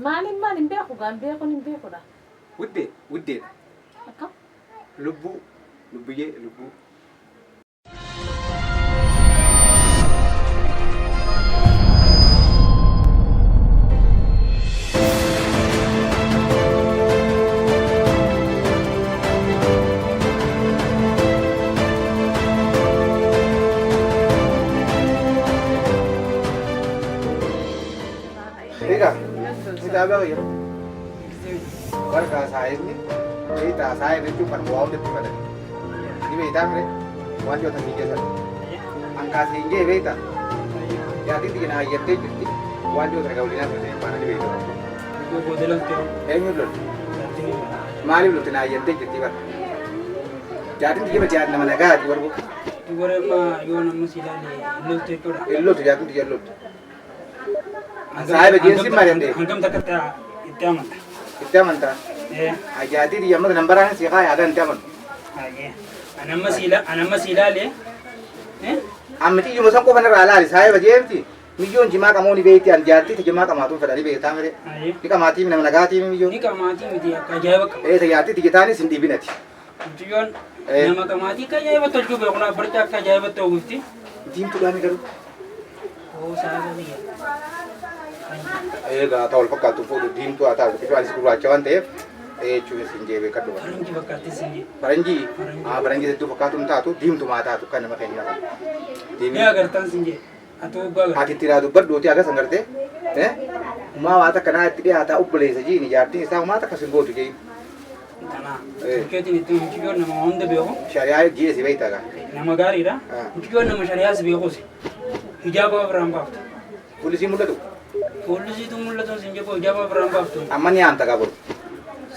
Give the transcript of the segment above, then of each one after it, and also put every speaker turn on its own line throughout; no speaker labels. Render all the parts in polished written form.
Maaliin maal hin beeku gaan beekuun hin beekudha.
Wuddee wuddeedha.
Akkam?
Lubbuu lubbiyyee lubbuu. Egaa kitaaba kiyya. Barkaa saayinni beektaa saayin jechuun kan waa hundatti himatan. Ni beektaa mire waan dhiyootan siin keessan. Hankaas hin jee beektaa. Jaatiin tiyya na hayyattee jirti waan dhiyootan egaa waliin haasofne baana ni beektaa. Eenyu lolti? Maaliif lolti na hayyattee jirti bara? Jaatiin tiyya jaat nama nagaati warbu.
Warra yoo namni si ilaale loltu jechuudha.
Hin loltu jaatiin tiyya loltu. Saahiba jeensi maal jedhee?
Hangam takka itti amanta?
Itti amantaa. Jaatii tiyya amma nambaraan si haa yaadan itti amanu.
Anamma si ilaale.
Amma xiyyuma san qofa irraa laali saahiba jeemti. Miyyoon jimaa qamoo ni beekti an jaartii ta jimaa qamaatuun fedha ni beektaa mire. Ni qamaatii nama nagaatii miyyoon.
Ni qamaatii miti akka ajaa'iba qaba.
Ee ta jaartii tiyya taanis hin dhiibinati.
Mucayyoon nama qamaatii akka ajaa'iba tolchuu beeku naa barcaa akka ajaa'iba ta'uufti.
Diimtuudhaan garuu.
Oo saahiba biyya.
Egaa ta'u wal fakkaatu fuudhu diimtuu haa taatu bifa anis gurraacha waan ta'eef jechuunis hin jee beekadhu.
Faranjii fakkaattis hin jee.
Faranjii haa faranjii hedduu fakkaatu hin taatu diimtumaa haa taatu kan nama keenya.
Ni agartan sin jee. Ati waggaa agarta.
Ati itti dubbadhuuti agas agartee umaa waa takka naa itti dhiyaataa obboleessa jiini jaartiin isaa umaa takka sin gootu jeein.
Tanaa. Turkeetiin itti mucayyoon nama hunda beeku.
Shari'aa ji'e si beektaa gaa.
Nama gaariidha. Mucayyoon nama shari'aas beekus. Hijaaba ofirraan baaftu.
Fuulli sii mul'atu.
Fuulli siitu mul'atu sin jeboo hijaaba ofirraan baaftu.
Amma ni haamta gaa boru.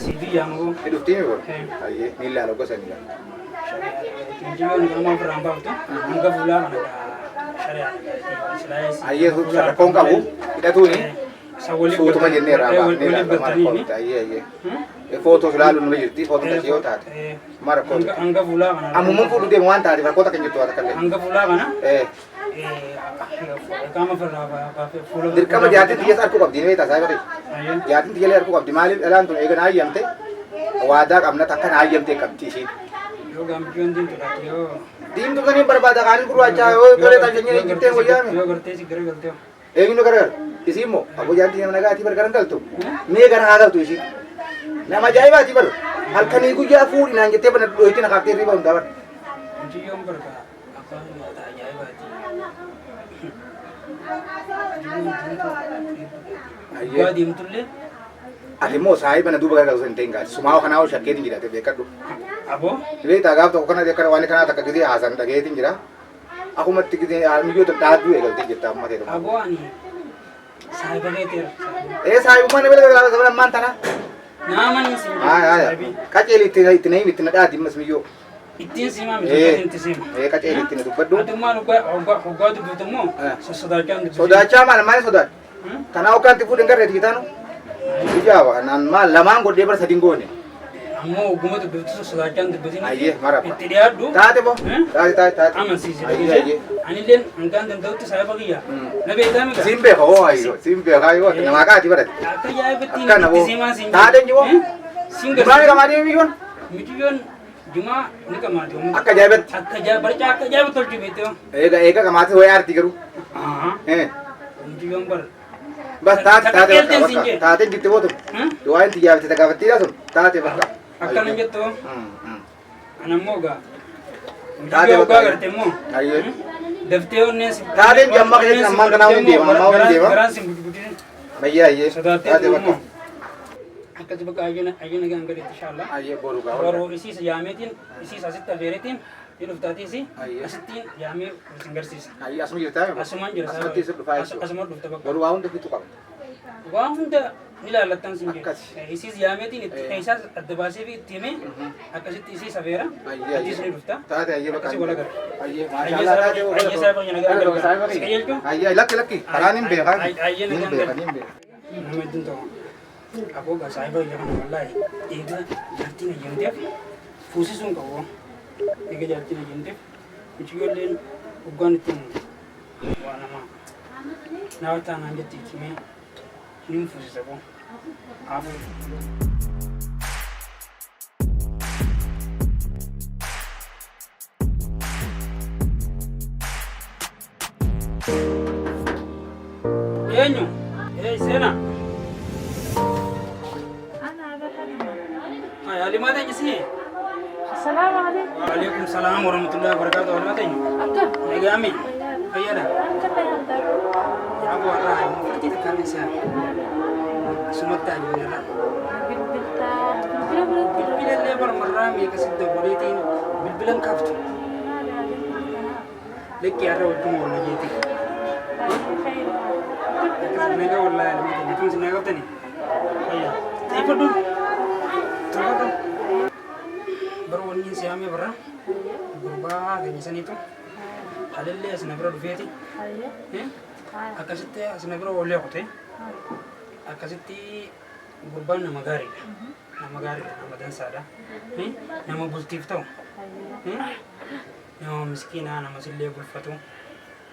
Si biyyaa moo.
Ni dhuftii mi boru? Ayyee ni ilaala gosa ni ilaala.
Mucayyoon qaama ofirraan baaftu. Hanga fuulaa kana shari'aa.
Ayyee rakkoon qabu hidhatuuni suutuma jennee irraa baafnee ilaalla maal rakkoo miti ayyee ayyee. Footoo ilaaluun nima jirti footoo tasii yoo taate maal rakkoo miti.
Hanga fuulaa kana.
Ammummaan fuudhu deemu waan taateef rakkoo takka hin jirtu waan takka illee.
Hanga fuulaa kana. Qaama ofirraa baafee fuula.
Dirqama jaartiin xiyyees arguu qabdi ni beektaa saayiba ta'e. Jaartiin xiyyeelee arguu qabdi maaliif dhalaan tun eega na hayyamte waadaa qabna takka na hayyamte qabdi ishiin.
Yoo gaambiyoon diimtuu taate yoo.
Diimtuu saniin barbaada kaanii gurraachaa yoo tolee taate sanyii jirteen wayyaame.
Yoo gartee si garagaltee.
Eenyu garagalu? Isii immoo aboo jaartii nama nagaatii bar garan galtu. Mee gara haa galtu isii. Nama ajaa'ibaati bar. Halkanii guyyaa fuudhi naan jettee bana dhohitti na kaaftee hirriba hundaa bar.
Mucayyoon barka abbaan nyaata ajaa'ibaati. Dhugaa deemtullee
Ati immoo saahiba na duuba garagalu hin ta'in gaati. Sumaa kanaa hoo shakkeetiin jira beekadhu.
Aboo.
Beektaa gaaf tokko kana akkana waan kanaa takka gisee haasan dhageetiin jira. Akkumatti gisee miyyoota dhaadduu eegaltee jirta amma ta'e tokko.
Aboo ani saahiba keeteera.
Ee saahibummaan na bira gaafa zaman ammaan tana.
Naaman sin
Haa haa. Qaceeli itti itti na himi itti na dhaadi ammas miyyoo.
Ittiin simaa miti ittiin itti sima.
Ee qaceeli itti na dubbadhu.
Atummaan hoggaa dubbatu immoo sossodaachaa hin dubbisin.
Sodaachaa maal maal sodaadha? Tanaa hoggaan itti fuudhin garreeti gitaanu. Ijaaba kanaan maal lamaan godhee bara sadiin goone.
Ammoo hogguma dubbiftu sossodaachaa hin dubbisin.
Ayyee mara.
Itti dhiyaadhu.
Taate bo. Taate taate taate.
Amansiisi.
Ayyee ayyee.
Anilleen hangaan danda'utti saahiba kiyya. Na beektaa mika.
Siin beeka hoo ayyoo siin beeka ayyoo namaa qaati barate.
Akka ajaa'ibatti
Akkana boo.
itti simaa siin
Taate jibo.
Siin
Jimaa ni qamaadii miyyoon.
Miciyyoon jimaa ni qamaati.
Akka ajaa'ibatti.
Akka ajaa'iba barcaa akka ajaa'iba tolchu beektee.
Eega eega qamaatee wayii aarti garuu.
Miciyyoon bara.
Bas taate taate bakka bakka taate jirti bootu. Du'aa inti jaabte takaafattiidha sun taate bakka.
Akkana jettu. Ana immoo gaa.
Taate
Miciyyoon
bakka.
hoggaa garte immoo.
Ayyee.
Daftee onneen si.
Taateen jammaa keessatti ammaan kanaa waliin deema ammaa waliin deema.
Garaan si bujbujin.
Ayyee ayyee.
Sodaattee
Taate bakka.
Akkasi bakka ayyana ayyana gaan gaditti inshallah.
Ayyee boru gaa.
Boruu isiis yaameetiin isiis asitti afeereetiin ni dhuftaatiisi asittiin yaamee isin garsiisa.
Ayyee asuma jirtaa?
Asumaan jira.
Asumatti isin dhufaa jechuudha.
Asuma dhufta bakka.
Boru waa hunda fitu qabda.
Waa hunda ni laallattan sin jedhu. Isiis yaameetiin itti keessaas adda baasee fi itti himee akkasitti isiis afeera. Atis ni dhufta.
Taate ayyee bakka.
Akkasii wal agarra.
Ayyee
Ayyee
maashaallah taate.
Ayyee saayiba keenya nagaan gargaara. Si qajeelchuu?
Ayyee lakki lakki karaan hin beekaa.
Ayyee
Hin
nagaan
beeka
gargaara.
hin beeka.
Nama hedduun ta'u. Aboo gaa saayiba kiyya kana wallaahi eega jaartiin eeyyamteef fuusisuun qabu. Eega jaartiin eeyyamteef mucayyoolleen hoggaan ittiin waa nama naa taanaan jetti itti himee nin fuusisa boo. Afur. Eenyu? Ee seenaa.
Ana Halima.
Ay, Halimaa teenya sini.
Assalaamu alaikum.
Waalaikum salaam warahmatullahi wabarakatuh. Halimaa teenya.
Akkam?
Nagaami. Fayyaadha.
Akka ta'e
Yaa warra murtii takkaan isaa. Sumatti ajoolera.
Bilbiltaa. Bilbila biratti.
Bilbilallee barmarraa meeqa sitti obboleetiin bilbilan kaaftu. Lekki har'a wajjin wal nageeti. Nagaa wallaahi Halimaa teenya. Tun sinaa qabtani. Fayyaa. Xiyyeeffadhu. Xiyyeeffadhu. Bara wanni siyaamee barra gurbaa keenya saniitu halillee asina bira dhufeeti. Akkasitti asina bira oolee kute. Akkasitti gurbaan nama gaariidha. Nama gaariidha, nama dansaadha. Nama bultiif ta'u. Nama miskiinaa, nama sillee bulfatu.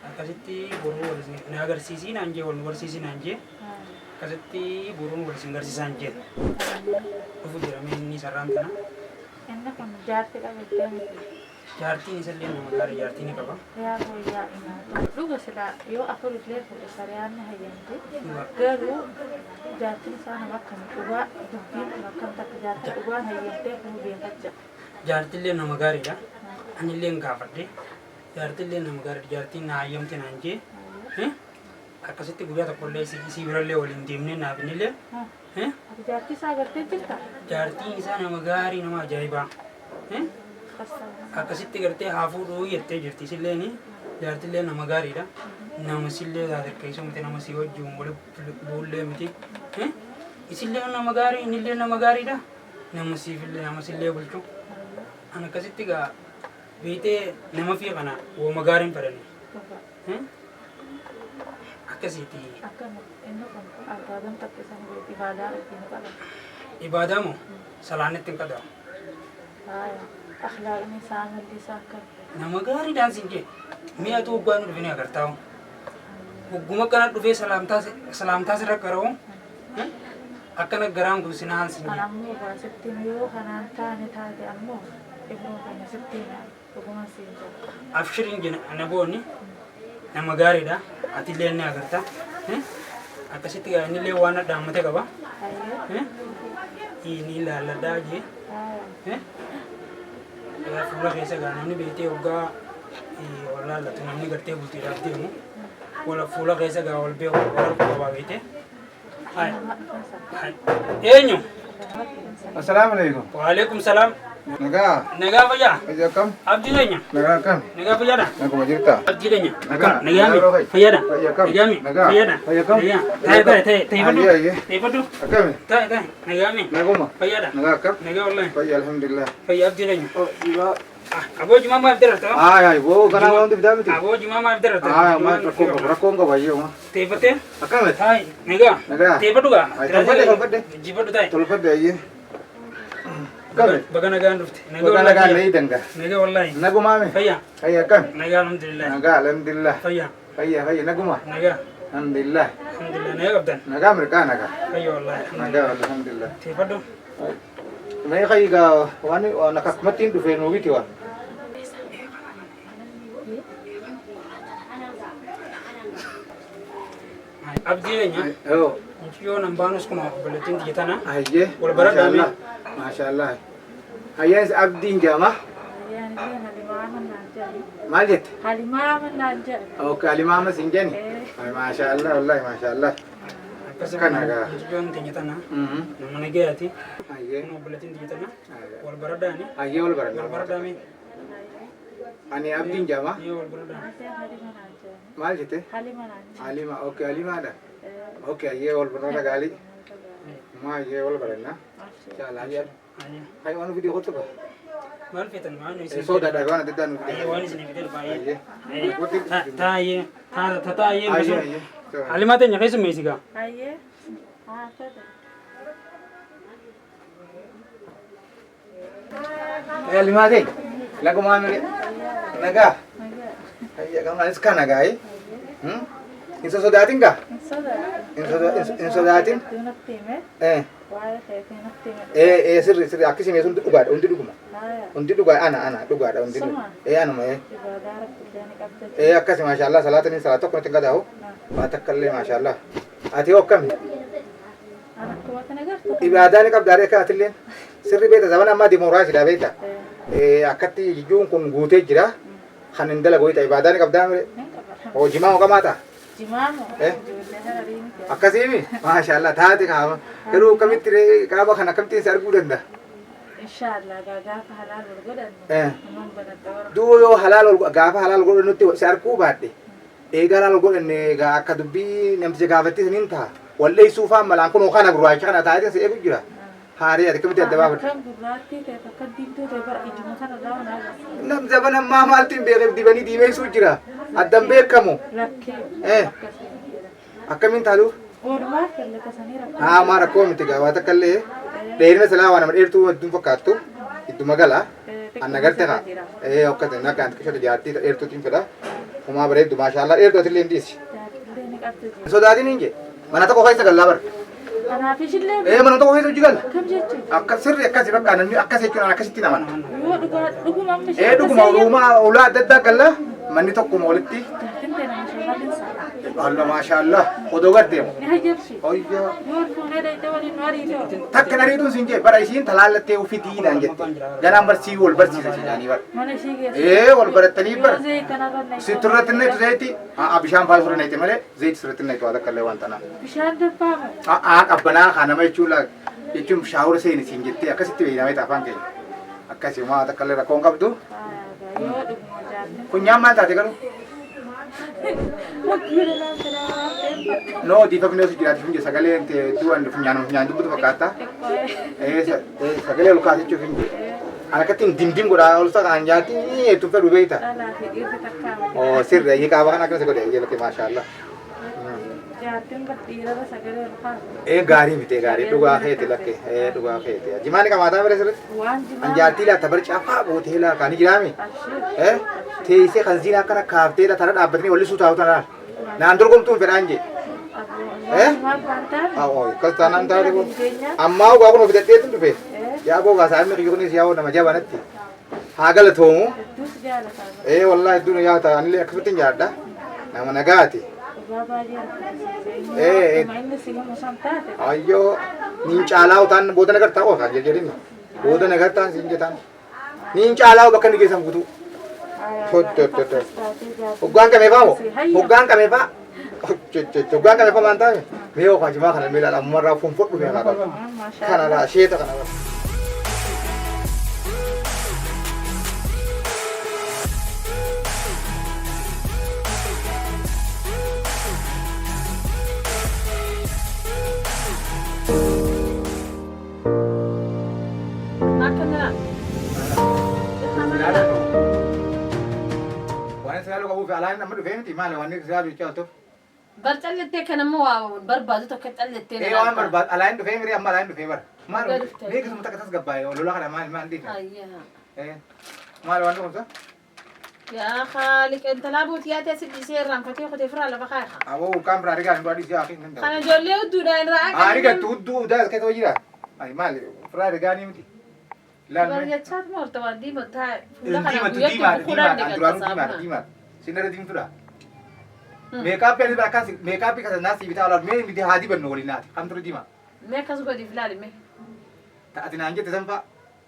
Akkasitti boruu wal na agarsiisii naan jee, wal nu barsiisii naan jee. Akkasitti boruun wal isin garsiisaan jee. Dhufu jira mee inni sarraan tana.
Inni kun jaartii qabattee miti.
Jaartiin isallee nama gaarii jaartii ni qaba.
Yaa fayyaa dhuga silaa yoo afur illee fuudhe sariyaan ni hayyamti. Garuu jaartiin isaa nama akkam dhugaa dubbiin kun akkam takka jaartii dhugaan hayyamtee kun beekacha.
Jaartillee nama gaariidha. Anillee hin gaafadhe. Jaartillee nama gaariidha. Jaartiin na hayyamte naan jee. Akkasitti guyyaa tokkollee isii birallee waliin deemnee naaf innillee.
Ati jaartii isaa agartee jirta?
Jaartiin isaa nama gaarii nama ajaa'ibaa. Akkasitti gartee haa fuudhuu jettee jirti isilleen jaartillee nama gaariidha. Nama sillee sadarkeessuu miti nama si wajjin wali buullee miti. Isillee nama gaarii innillee nama gaariidha. Nama siifillee nama sillee bulchu. An akkasitti gaa beetee nama fi kana wooma gaariin fedhani. Akkasiiti.
Akkam inni kun abbaadan takka isaan beeku ibaadaa ittiin qaba.
Ibaadaa moo salaannitti hin qadamu.
Haaya akhlaaqni isaa amalli isaa akkam.
Nama gaariidhaan siin jee mi'atu hoggaa nu dhufee agartaa'u. Hogguma akkana dhufee salaamtaa sirra qara'u akkana garaan kun sinaan siin
Kan
jee.
ammoo baasittiin yoo kanaan taane taate ammoo ibnoo keenya sittiin dhuguma siin jira.
Abshiriin jena naboonni nama gaariidha. Atillee ni agarta. Akkasitti gaa innillee waan dhaammate qaba.
Hayyee.
Inni ilaalladhaa jee.
Haaya.
Fuula keessa gaa namni beektee hoggaa wal laallatu namni gartee bultiidhaaf deemu. Wala fuula keessa gaa wal beeku wal argu qabaa beektee. Eenyu?
Assalaamu alaikum.
Waalaikum salaam.
Nagaa.
Nagaa fayyaa.
Fayyaa akkam?
Abdii keenya.
Nagaa akkam?
Nagaa fayyaadha.
Naguma jirta?
Abdii keenya.
Nagaa.
Nagaami.
Nagaa.
Fayyaadha.
Fayyaa akkam?
Nagaami.
Nagaa.
Fayyaadha.
Fayyaa akkam?
Nagaa. Taa'e taa'e taa'e ta'eeffadhu.
Ayyee ayyee.
Ta'eeffadhu.
Akkami?
Taa'e taa'e. Nagaami.
Naguma.
Fayyaadha.
Nagaa akkam?
Nagaa wallahi.
Fayyaa alhamdulillah.
Fayyaa abdii keenya.
Oh, jimaa.
Aboo jimaa maaf dararta?
Ay ay, boo kanaa waan bitaa miti.
Aboo jimaa maaf dararta?
Ay, ma rakkoon qabu, rakkoon qabu ayyee uma.
Ta'eeffattee?
Akkami?
Taa'e. Nagaa.
Nagaa.
Ta'eeffadhu gaa.
Ay, tolfadhe, tolfadhe.
Jifadhu taa'e.
Tolfadhe ayyee. Akkami?
Baga nagaan dhufte.
Baga nagaan na eedan gaa.
Nagaa wallahi.
Nagumaame?
Fayyaa.
Fayyaa akkami?
Nagaa alhamdulillah.
Nagaa alhamdulillah.
Fayyaa.
Fayyaa fayyaa naguma.
Nagaa.
Alhamdulillah.
Alhamdulillah nagaa qabdan.
Nagaa mirgaa nagaa.
Fayyaa wallahi.
Nagaa alhamdulillah.
Ta'eeffadhu.
Mee qayyigaa waan waan akkumatti hin dhufee nuu biti waan.
Abdii keenya.
Yoo.
Mucayyoo nan baanus kun obboleettiin tiyya tana.
Ayyee.
Wal bara daamee.
Maashaallah. Hayyaan abdiin jedhama.
Hayyaan illee halimaa mannaan jedhe.
Maal jette?
Halimaa mannaan jedhe.
Ok, Halimaa ammas hin jenni. Maashaallah wallahi maashaallah.
Akkasuma
Kana gaa.
mucayyoon tiyya tana. Nama nagayaati.
Ayyee.
Kun obboleettiin tiyya tana. Wal bara daani.
Ayyee wal bara.
Wal bara daamee.
Ani abdiin jedhama.
Ni wal bara daamee.
Halima naan jedhe.
Maal jette?
Halima naan jedhe.
Halima. Ok, Halimaadha. Ok, ayyee wal barnoota gaarii. Ma ayyee wal baranna. Inshallah ayyee. Hayi waan fidii kottu ba.
Maal feetan waan isin.
Sodaadha waan adda addaa nu
Ayyee
fidee.
waan isin fidee baay'ee.
Ayyee.
Taa'ee taa'ee.
Ayyee ayyee.
Halimaa teenya keessummeessi gaa.
Hayyee. Haa ta'e.
Halimaa ta'e. Nagumaa mire. Nagaa.
Nagaa.
Hayya gamaanis kana gaa'ee. Hin sosodaatin gaa?
Hin sodaadhu.
Hin sodaatin?
Hedduu natti hime.
Eh.
Waa'ee keetii natti hime.
Ee ee sirri sirri akkasii mee hundi dhugaadha hundi dhuguma.
Haaya.
Hundi dhugaa ana ana dhugaadha hundi
Suma.
dhugaa. Ee anuma ee.
Ibaadaa rabbillee ni qabda.
Ee akkasi maashaallah salaata ni salaata tokko nutti hin qadaa'u. Waa takka illee maashaallah. Ati hoo akkami?
Ana akkuma kana gartu.
Ibaadaa ni qabdaa akka atilleen. Sirri beekta zaman ammaa dimookiraasiidha beekta.
Eh,
Ee akkatti jijjuun kun guutee jira. Kan hin dalagu beekta ibaadaa ni qabdaa mire.
Nin qaba.
Hoo jimaa hoo qabaata?
Jimaamu.
Eh?
Ijoollee hararii miti.
Akkasiimi maashaallah taate kaama. Garuu akkamitti ree qaama kana akkamittiin si arguu danda'a?
Inshaallah gaa gaafa halaal wal godhanne.
Eh.
Naman banadha warra.
Du'u yoo halaal ol gaafa halaal godhannutti si arguu baadhe eega halaal ol godhanne egaa akka dubbii namticha gaafattii saniin ta'a. Walleessuu faan malaan kun kana gurraacha kana taa'eetiin si eegu jira. Haaree ati akkamitti adda baafadha?
Kan gurraattii ta'e takka diimtuu ta'e bara ijuma kana irraa waan agarsiisa.
Nam zaman ammaa maaltu hin beekne dibanii diimeessuu jira. Addan beekamu.
Rakkee.
Eh.
Akkasii.
Akkamiin taaluuf?
Oolmaa kallata sanii rakkoo.
Haa maa rakkoo miti gaa waa takka illee dheerina silaa waa nama dheertuu hedduun fakkaattu idduma gala. Anna garte kaa. Ee okkate na kan xiqqishatu jaartii dheertuutiin fedha. Homaa bareeddu maashaallah dheertuu atillee hin dhiisi.
Jaartillee ni qabda
Hin sodaatin hin jee. Mana tokko keessa gallaa bara.
Kanaaf ishillee
Ee mana tokko keessa hojii galla.
kam jechuudha?
Akka sirri akkasi bakka namni akkas jechuun an akkasitti namana.
Yoo dhugaa dhuguma amma ishee
Ee dhuguma uumaa ulaa adda addaa galla manni tokkuma walitti.
Jaartiin ta'e nama shamarran sana.
Allah maashaallah odoo garteemu.
Ni hayyabsi.
Oyyaa.
Yoo fuunee dayitee waliin nu ariitoo.
Takka nariituun siin jee bara isiin talaallattee ufii naan jette. Ganaan barsii wal barsiisa siidhaanii bara.
Mana ishee keessa.
Ee wal barattanii bara.
Yoo zayita kanarra na
Si turratti na itu zayitii. Haa bishaan faa surra na ite malee zayitii surratti na itu waa takka illee waan tanaa.
Bishaan danfaamu.
Haa qabbanaa kaa nama jechuun laa jechuun shaawura seeni siin jettee akkasitti beeknamee afaan keenya. Akkasii waa takka illee rakkoon qabdu.
Yoo dhuguma jaartiin.
Funyaan maal taate garuu?
Wakiila lafa waan ta'eef.
No diifafni osoo jiraate funye sagalee du'an funyaan funyaan dubbitu fakkaata.
Xiqqoo.
Ee sagalee ol kaasichuuf hin jiru. An akkatti dimdim godhaa ol sakaan jaartii hedduu fedhu beekta.
Dhalaa fi dhiirri takkaa miti.
Oo sirri ayyee qaaba kana akkasii godhe ayyee lakkee maashaallah.
Jaartiin bar dhiirarra sagalee ol kaasu.
Ee gaarii miti gaarii dhugaa keeti lakkee ee dhugaa keeti. Jimaani qamaataa bira sirriitti.
Waan jimaa.
An jaartii laata barcaa fa'aa gootee laa kaani jiraame.
Abshir.
Ee teessee kan ziinaa akkana kaaftee tana dhaabbatanii walli suutaa'u tanaan. Naan dorgomtuun fedhaan jee.
Waan jimaa waan taane.
Haa oo akkas taanaan taate kun.
Keenya.
Ammaa ogaa kun fidadheetu dhufe.
Ee
Yaa boogaa saayimni kiyyu kunis yaa nama jabanatti. Haa galatoomu.
hedduus jaalataa.
Ee wallahi hedduun yaa ta'a anillee akkasitti hin jaadha. Nama nagaati.
Dhugaa baay'ee rakkisaa.
Ee.
Akkuma inni si himu san taate.
Ayyoo niin caalaa utaan booda nagartaa oofa jedhini. Booda nagartaan siin jetaan. Niin caalaa bakka inni geessan guutuu. Hoggaan qabee faa moo? Hoggaan qabee faa? Hoggaan qabee faa maan taame? Mee yookaan jimaa kana miilaan ammumarraa funfudhu mee kana. Kana laa sheeta kana. Waan silaaluu qabuuf alaan amma dhufee miti maali waan silaaluu jechaa jirtuuf.
Bar callettee kan ammoo waa barbaadu tokko callettee
Ee waan barbaadu alaan dhufee miti amma alaan dhufee bara. Maal
Dhugaa dhuftee.
mee akkasuma takka tasgabbaa'e lola kana maal maal dhiifne.
Ayyaa.
Ee maal waan dhukumsa?
Yaa Khaaliq intalaa bootii yaatee si dhiisee irraanfatee kutee firaa lafa kaa'a.
Aboo kaan biraa rigaa hin baadhi siyaa hin danda'u.
Kana ijoollee hudduudhaan irraa
Haa rigattu hudduu udaa as keessa jira. Ani maal firaa rigaa ni miti. Laal mee.
Barjachaa moorta waan diimaa taa'e. Fuula kana
Diimatu
guyyaatti
diimaadha
bukuudhaan
diimaadha
dhiqatta
duraanuu diimaadha
saafuna.
diimaadha. Sinarra diimtuudha. Meekaappii ani akkas meekaappii kasa naasii bitaa olaatu mee miti haa dibannu waliin naati kam ture diimaa.
Mee akkas godhiif ilaali mee.
Ati naan jette sanfaa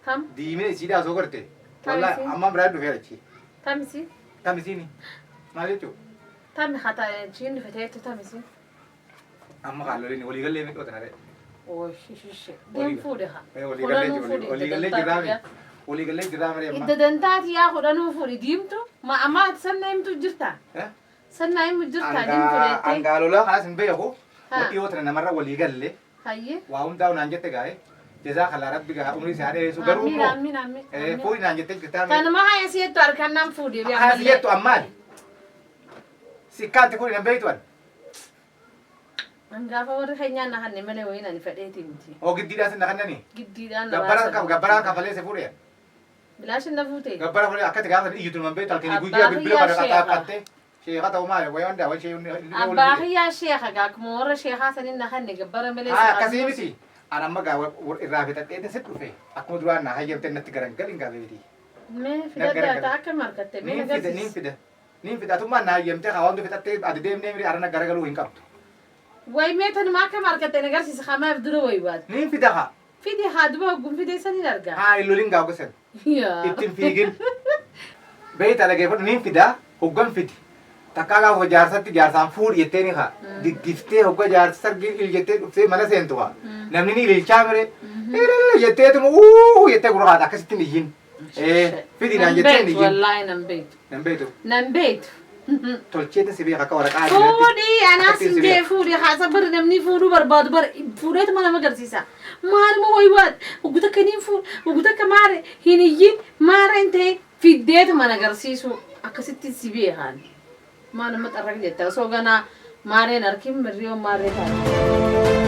Tam
diimina isiidhaa osoo garte.
Tam
Wallaahi
isiin.
ammaan biraa dhufeera achi.
tamisi
Tam isiini maal jechuudha?
tami hata chiin dhufeteettu tamisi.
Amma kaalloliin waliigallee miidhoo tana ta'e.
Ooshishishe. Deem fuudhe haa.
Waliigallee waliigallee jirraa waliigallee jirraa malee amma.
Idda dantaati yaa kudhanuu fuudhi diimtu ma ammaa ati sanna himtu jirta. Sanna himu jirta diimtu jettee.
Angaalolaa kanas hin beeku.
Haa.
Dhiyoo tana namarra waliigalle
Hayyee.
waa hundaa'u naan jette gaa'e. Jazaa kalaa rabbi gaa umrii isaa dheeressu garuu
Amiin
immoo
amiin amiin.
fuudhi naan jettee jirtaa.
Kanuma haya si'ettu harkaan naan fuudhi.
Kana si jettu ammaali. Sikkaatti fuudhi nan beektu ani.
Gaafa warri keenyaan na hanne malee wayiin ani fedheeti miti.
Hoo giddiidhaan sin na kannani.
Giddiidhaan na
Gabbaraan
baasan.
gabbaraan kafalee si fuudhe.
Bilaashin na fuute.
Gabbara fuudhe akkatti gaafa iyyutu nan beektu halkanii
Abbaa
guyyaa bilbila
kiyyaa
kana
sheekha.
qaxxaaqqattee. Sheeka ta'u maali? Wayii wanda wayii sheekni.
Abbaa kiyyaa sheeka gaa akkuma warra sheekaa saniin na kanne gabbara malee.
Haa akkasii miti. An amma gaa irraa fixadheetin sit dhufe. Akkuma duraan na hayyamte natti garangal hin gaabeeti.
Mee fidadhaa ta'a akkam argatte mee
Niin fida niin
agarsiisi.
fida. Niin fida atummaan na hayyamte haa wanti fixattee ati deemnee miti arana garagaluu hin qabdu.
Way mee tanuma akkam argatte na agarsiisi kamaaf dura wayi waat.
Niin fida haa.
Fidi haa duba hoggum fidee saniin argaa.
Haa hin lolin gaa gosan.
Yaa.
Ittiin fiigin. Beeyta dhageeffadhu niin fida hoggan fidi. Takkaa gaafa jaarsatti jaarsaan fuudhi jettee ni haa. Diggiftee hogga jaarsa sargii il jettee dhuftee mana seentu haa. Namni ni ililchaa mire. Ililli jetteetuma uuu jettee gurra haadha akkasitti hin iyyin. Ee fidi naan
Nan
jettee hin
beektu
iyyin.
wallaahi nan beektu.
Nan beektu.
Nan beektu.
Tolcheetin si beeka akka waraqaa adiirratti.
Fuudhii anaas
Akkasiin
hin
si
jee
beeka.
fuudhii haasa bari namni fuudhuu barbaadu bara fuudheetuma nama agarsiisa. Maaluma wayi waat ugu takka niin fuudh ugu takka maare hin iyyin maare hin ta'e fiddeetuma na agarsiisu akkasitti si beekaan. Maa nama xarraq jetta osoo ganaa maareen arkin mirriyoon maarree taate.